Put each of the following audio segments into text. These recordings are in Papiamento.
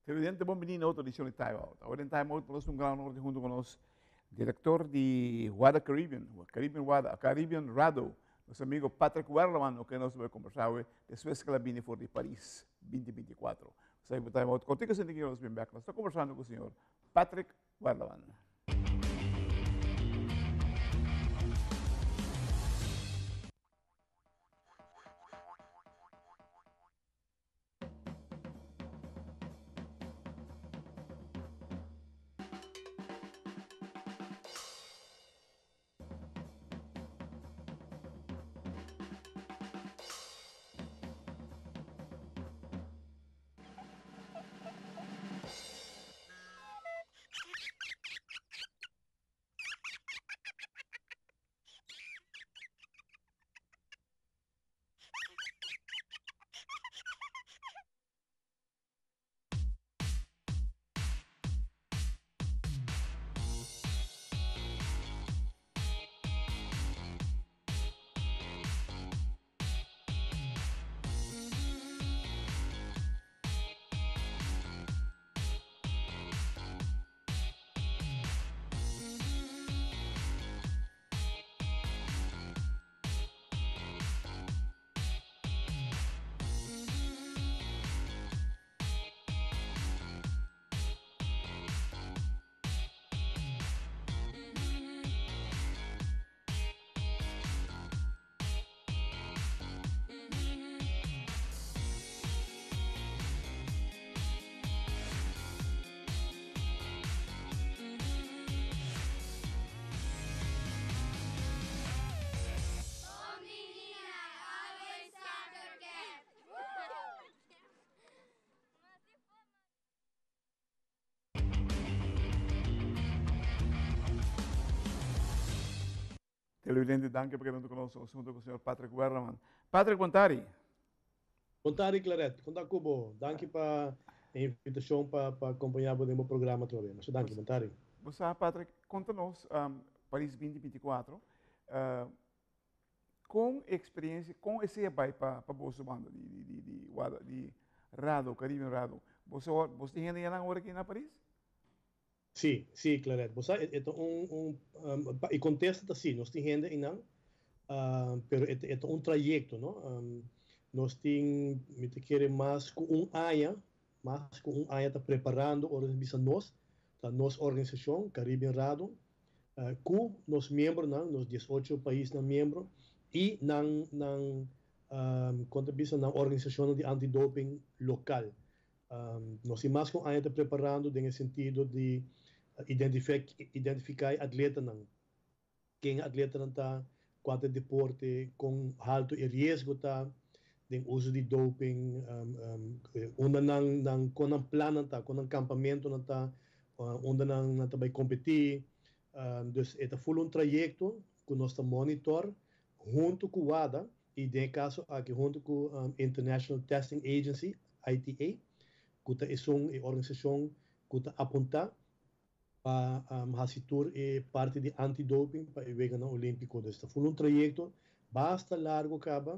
Televidente, bon bini na otro edicion di Time Out. Awor den Time Out nos un gran honor di hunto cu nos director di WADA Caribbean, Caribbean WADA, Caribbean RADO, nos amigo Patrick Werleman, cu nos bay conversa awe despues cu el a bini for di Paris 2024. Nos ta Time Out cortico sinti cu nos bin bek. Nos ta conversando cu señor Patrick Werleman. Televidente, danki pa keda huntu ku nos huntu ku señor Patrick Werleman. Patrick, bon tardi. Bon tardi, Claret. Kon ta ku bo? Danki pa e invitashon pa pa kompañá bo den bo programa atrobe. Masha danki. Bon tardi. Bo sa, Patrick, konta nos Paris 2024, kon e eksperensia, kon esei a bai pa pa boso banda di di di di wada di Rado, Caribbean Rado? Boso boso tin hende yanan ora aki na Paris? Sí, sí, Claret. Bo sa, e ta un, un, e contesta ta sí, nos tin hende einan, pero e ta, e ta un trayecto, no? Nos tin, mi ta kere mas cu un aña, mas cu un aña ta preparando, ora nos bisa nos, ta nos organisacion, Caribbean Rado, cu nos miembronan, nos 18 paisnan miembro, y nan, nan, con ta bisa, nan organisacionnan di anti-doping local. Nos tin mas ku un aña ta preparando den e sentido di identifiká e atletanan, ken e atletanan ta, kua ta e deporte, kon haltu e riesgo ta den uso di doping, unda nan nan kon nan plannan ta, kon nan kampamentonan ta, unda nan nan ta bai kompetí. Dus e ta ful un trayekto ku nos ta monitor huntu ku WADA i den e kaso aki huntu ku International Testing Agency, ITA, ku ta esun e organisashon ku ta apuntá pa hasi tur e parti di anti-doping pa e Weganan Olímpiko. Dus ta ful un trayekto basta largu kaba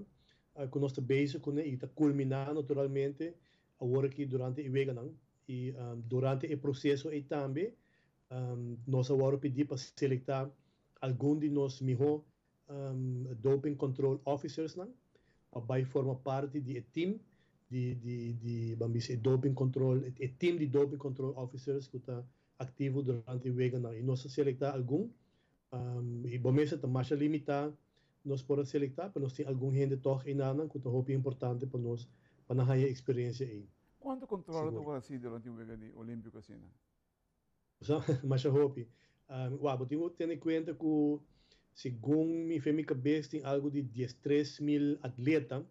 ku nos ta bezig kuné i ta kulminá naturalmente awor aki durante e weganan. I durante e proseso ei tambe nos a wòrdu pidí pa selektá algun di nos mihó doping control officersnan pa bai forma parti di e team di di di ban bisa e doping control e team di doping control officers ku ta aktivo durante e weganan i nos a selektá algun i bo mester ta masha limitá nos por a selektá pero nos tin algun hende tòg einanan ku ta hopi importante pa nos pa nan haña e eksperensia ei. Kuantu kontrol ta wòrdu hasi durante un wega di olímpiko asina? Masha hopi. Wak, bo tin ku tene kuenta ku segun mi fe mi kabes tin algu di 13,000 atleta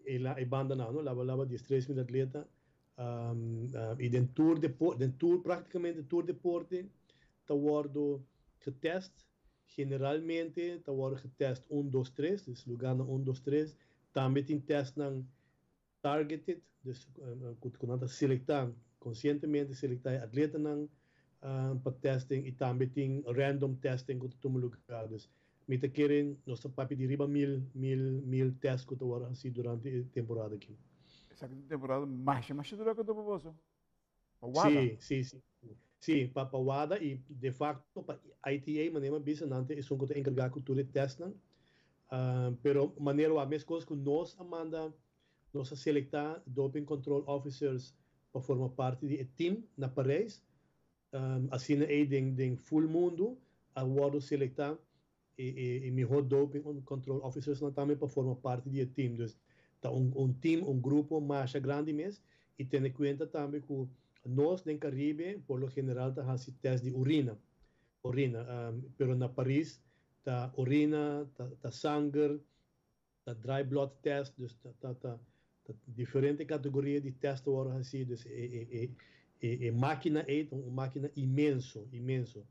e la e banda nan no, laba laba 13,000 atleta i den tur deporte, den tur praktikamente tur deporte ta wòrdu getèst. Generalmente ta wòrdu getèst un, dos, tres, dus lugá nan un, dos, tres. Tambe tin tèstnan targeted, dus ku nan ta selektá, konsientemente selektá e atletanan pa testing i tambe tin random testing ku ta tuma lugá. Dus mi ta kere nos ta papia di riba mil, mil, mil test ku ta wòrdu hasí durante e temporada aki. Esaki ta un temporada masha masha dura ku ta pa boso. Pa WADA? Sí, sí, sí. Sí, pa WADA y de facto pa ITA, manera mi a bisa, nan ta esun cu ta encarga cu tur e testnan. Pero manera wak mescos cu nos a manda, nos a selecta doping control officers pa forma parti di e team na Parijs, asina ey den full mundo a wordo selecta e mihó doping control officersnan tambe pa forma parti di e team. Dus ta un team, un grupo masha grandi mes y tene cuenta tambe cu nos den Caribe por lo general ta haci test di urina, orina, pero na Paris ta orina, ta sanger, ta dry blood test, dus ta ta diferente categoria di test ta wordo haci, dus e makina ey ta un makina inmenso, inmenso.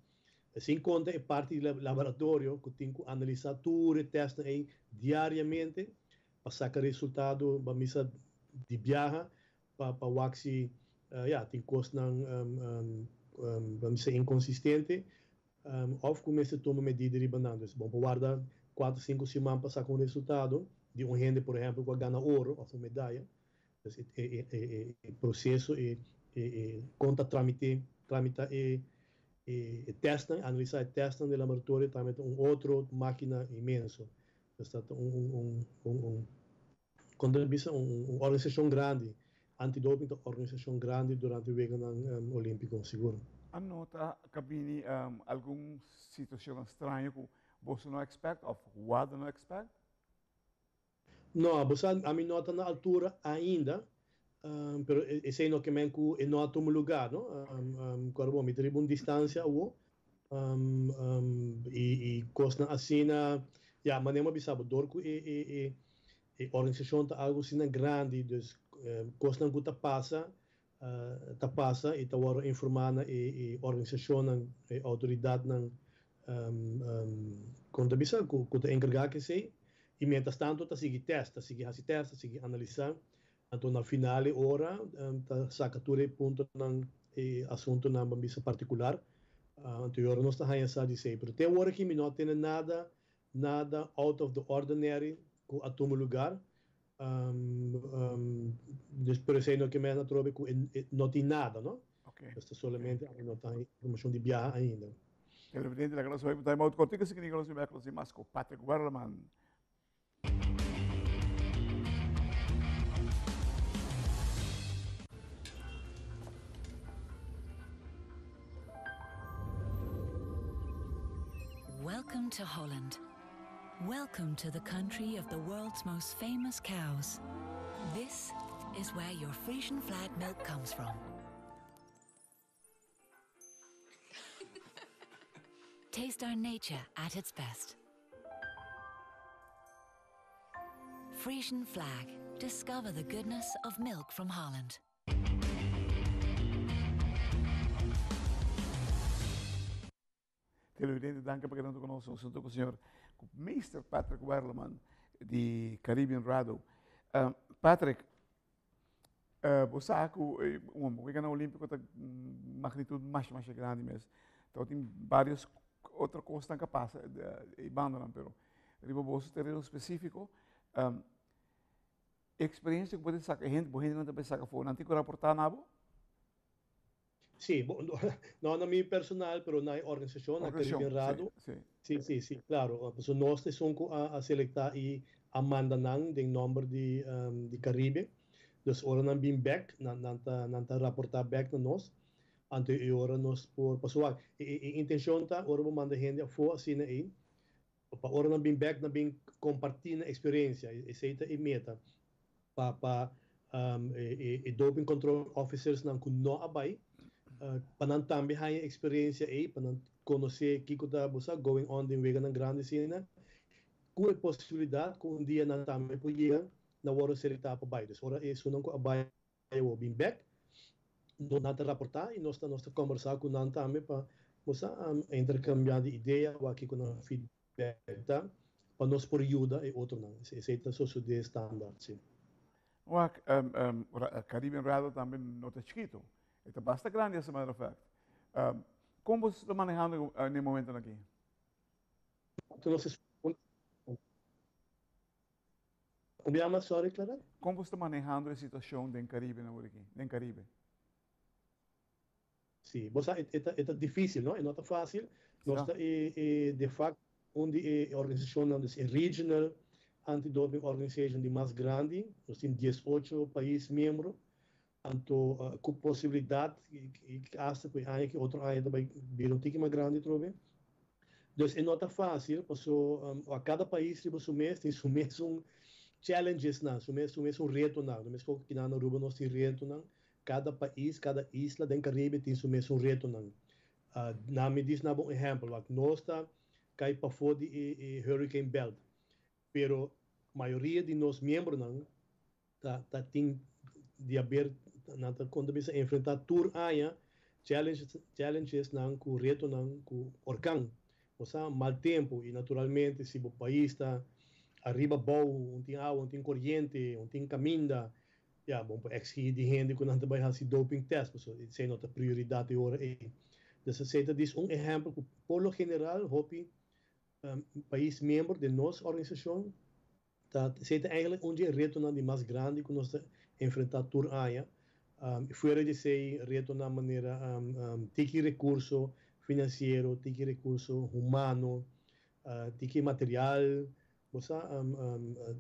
Sin conta e parti di laboratorio cu tin cu analisa tur e testnan ey diariamente pa saca resultado, pa misa di biaha pa wak si ya tin cosnan pa misa inconsistente. Of ku mester tuma medida riba nan. Dus bon por warda kuater sinku siman pa saka un resultado di un hende por ehèmpel ku a gana oro òf un medaya. Dus e proseso e kon ta tramite tramita e tèstnan, analisá e tèstnan den laboratorio tambe ta un otro makina inmenso. Dus ta un un kon ta bisa un organisashon grandi. Antidoping ta un organisashon grandi durante Weganan Olímpiko, sigur. A nota ka bini algun situashonnan straño ku boso no expect òf wada no expect? No, bo sa ami no ta na altura ainda, pero esei no ke men ku e no a tuma lugá, no. Kòrda bo, mi ta riba un distansia awo, i kosnan asina, ya, manera mi a bisa bo, dor ku e E organisashon ta algu asina grandi, dus kosnan ku ta pasa, ta pasa i ta wòrdu informá na e organisashonnan, e outoridatnan kon ta bisa, ku ta enkargá ku esei. I miéntras tantu ta sigui tèst, ta sigui hasi tèst, ta sigui analisá. Anto na final e ora ta saka tur e puntonan, e asuntunan ban bisa partikular. Anto e ora nos ta haña sa di esei. Pero te awor aki mi no a tene nada Nada out of the ordinary cu a tuma lugar. Dus pero esey no ke men atrobe cu e no tin nada, no? Dus ta solamente ami no ta haña informacion di biaha ainda. Televidente, laga nos hoy pa time out cortico, así que nos bek nos mas cu Patrick Werleman. Welcome to Holland. Welcome to the country of the world's most famous cows. This is where your Frisian flag milk comes from. Taste our nature at its best. Frisian flag. Discover the goodness of milk from Holland. Televidente, danki pa keda hunto ku nos. Nos hunto ku señor Meester Patrick Werleman di Caribbean Rado. Patrick, bo sa ku un Weganan Olímpiko ta magnitud masha masha grandi mes. Tabatin varios otro kosnan ka pasa e bandanan, pero riba boso tereno spesífiko, eksperensia ku bo ta saka, bo hendenan ta bai saka afó, nan tin ku raportá na bo? Sí, bo, no na mi personal, pero na e organisashon, na Caribbean Rado. Sí, sí, sí, claro. Pasobra nos ta esun ku a selektá i a manda nan den nòmber di di Caribe. Dus ora nan bin bèk, nan nan ta nan ta raportá bèk na nos. Anto e ora nos por, pasobra wak, e e intenshon ta ora bo manda hende afó asina ei, Pa ora nan bin bek nan bin kompartí nan eksperensia. Esei ta e meta. Pa pa e doping control officers nan ku no a bai, pa nan tambe haña eksperensia ei, pa nan konosé kiko ta bo sa going on den weganan grandi asina, ku e posibilidat ku un dia nan tambe por yega na wòrdu selektá pa bai. Dus ora esunnan ku a bai awor bin bek, nan ta raportá i nos ta nos ta kòmbersá ku nan tambe pa bo sa interkambiá di idea wak kiko nan feedback ta pa nos por yuda e otronan. Esei ta sosodé standaard, sí. Wak, Caribbean Rado tambe no ta chikitu. E ta basta grandi as a matter of fact. Kon bo ta manehando na e momentonan aki? Con mi ama sorry Clara? Con bo sta manehando e situacion den Caribe awor aki, den Caribe? Si, bo sa e ta difícil, no? E no ta fácil. Nos ta e de facto un di e organisashonnan, dus e regional anti-doping organization di mas grandi. Nos tin 18 pais miembro. Anto ku posibilidat i asta ku e aña aki otro aña ta bai bira un tiki mas grandi atrobe. Dus e no ta fácil paso a kada pais riba su mes tin su mesun challengesnan, su mes su mesun retonan. No meskos ku kinan na Aruba nos tin retonan, kada pais, kada isla den Caribe tin su mesun retonan. Na mi dis na bo un ehèmpel, wak nos ta kai pafó di e hurricane belt, pero mayoria di nos miembronan ta tin di haber, nan ta kon ta bisa enfrentá tur aña challenges, challengesnan ku retonan ku orkan, bo sa, mal tempu i naturalmente si bo pais ta ariba bou, un tin awa, un tin koriente, un tin kaminda, ya, bo por eksigí di hende ku nan ta bai hasi doping test, pasobra esei no ta prioridat e ora ei. Dus esei ta dis un ehèmpel ku por lo general hopi pais miembro den nos organisashon Ta, esei ta eigenlijk un di e retonan di mas grandi ku nos ta enfrentá tur aña. Fuera di esei, retonan manera tiki rekurso finansiero, tiki rekurso humano, tiki material, bo sa.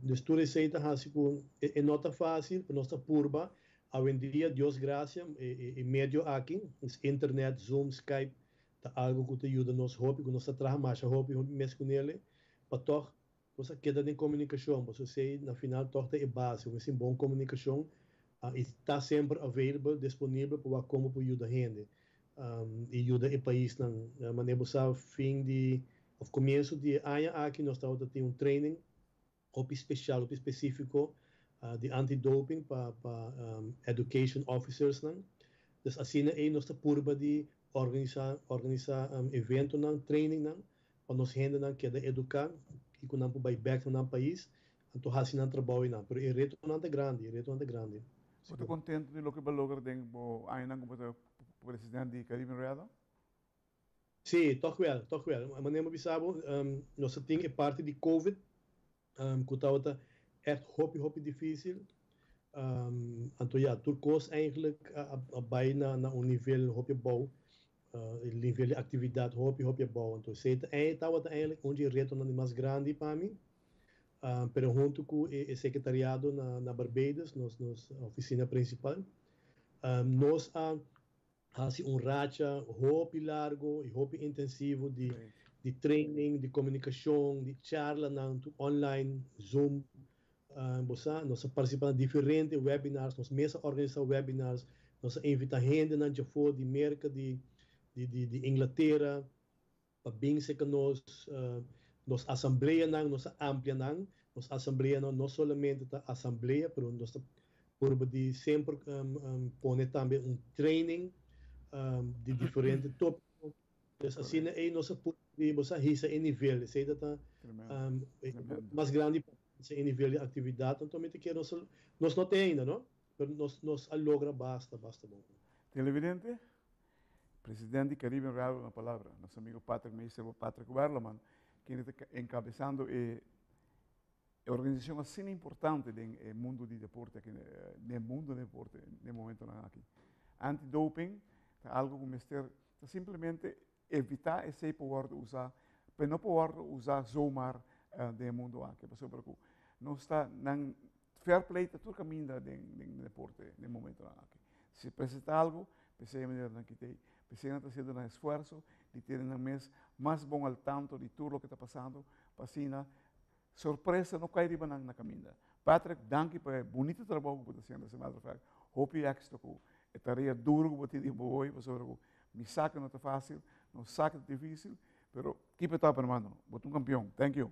Dus tur esei ta hasi ku e no ta fásil, pero nos ta purba. Awendia, Dios grasia, e medio aki, internet, Zoom, Skype, ta algu ku ta yuda nos hopi, ku nos ta traha masha hopi mes ku nele, pa tòg Nos a keda den komunikashon, pasobra esei na final tòg ta e base. Bo mester bon komunikashon i ta semper available, disponibel pa wak komo por yuda hende i yuda e paisnan. Manera bo sa fin di òf komienso di e aña aki nos tabata tin un training hopi speshal, hopi spesífiko di anti-doping pa pa education officersnan. Dus asina ei nos ta purba di organisá organisá eventonan, trainingnan pa nos hendenan keda eduká i ku nan por bai bèk na nan pais, anto hasi nan trabou einan. Pero e retonan ta grandi, e retonan ta grandi. Bo ta kontentu di loke bo a logra den bo añanan komo ta presidente di Caribbean Radar? Sí, tòg wèl, tòg wèl. Manera mi a bisa bo, nos a tin e parti di covid ku tabata ègt hopi hopi difísil. Anto ya, tur kos eigenlijk a bai na un nivel hopi abou, e nivel di aktividat hopi hopi abou. Anto esei ta tabata eigenlijk un di e retonan di mas grandi pa mi. Pero huntu ku e sekretariado na Barbados, nos nos ofisina prinsipal, nos a hasi un racha hopi largo y hopi intensivo di di training, di comunicacion, di charlanan tur online, Zoom. Bo sa, nos a participa na diferente webinars, nos mes a organisa webinars, nos a invita hendenan djafor di Merca, di di di Inglatera, pa bin serka nos, nos asambleanan, nos a amplia nan, nos asambleanan no solamente ta asamblea, pero nos ta purba di semper pone tambe un training di diferente tópiko. Pues asina ei nos a purba di bo sa hisa e nivel, esei ta ta mas grandi pa hisa e nivel di aktividat, anto mi ta kere nos nos no te ainda no, pero nos nos a logra basta basta bon. Televidente, Presidente di Caribbean Radio na palabra, nos amigo Patrick Meester Patrick Werleman, kende ta encabezando e organisacion asina importante den e mundo di deporte aki, den mundo di deporte den momentonan aki. Anti-doping ta algo cu mester ta simplemente evita esey por wordo usa, pero no por wordo usa zomaar den e mundo aki, pasobra cu nos ta nan fair play ta tur caminda den den deporte den momentonan aki. Si presenta algo, p'esey e manera nan kit'ey, p'esey nan ta haciendo nan esfuerzo di tene nan mes mas bon al tanto di tur loke ta pasando, pa asina sorpresa no cay riba nan na caminda. Patrick, danki pa e bunito trabou cu bo ta haciendo, as a matter of fact, hopi exito cu e tarea duro cu bo tin di bo hoy, pasobra cu mi sa cu no ta facil, nos sa cu ta dificil, pero keep it up hermano, bo ta un campeon. Thank you.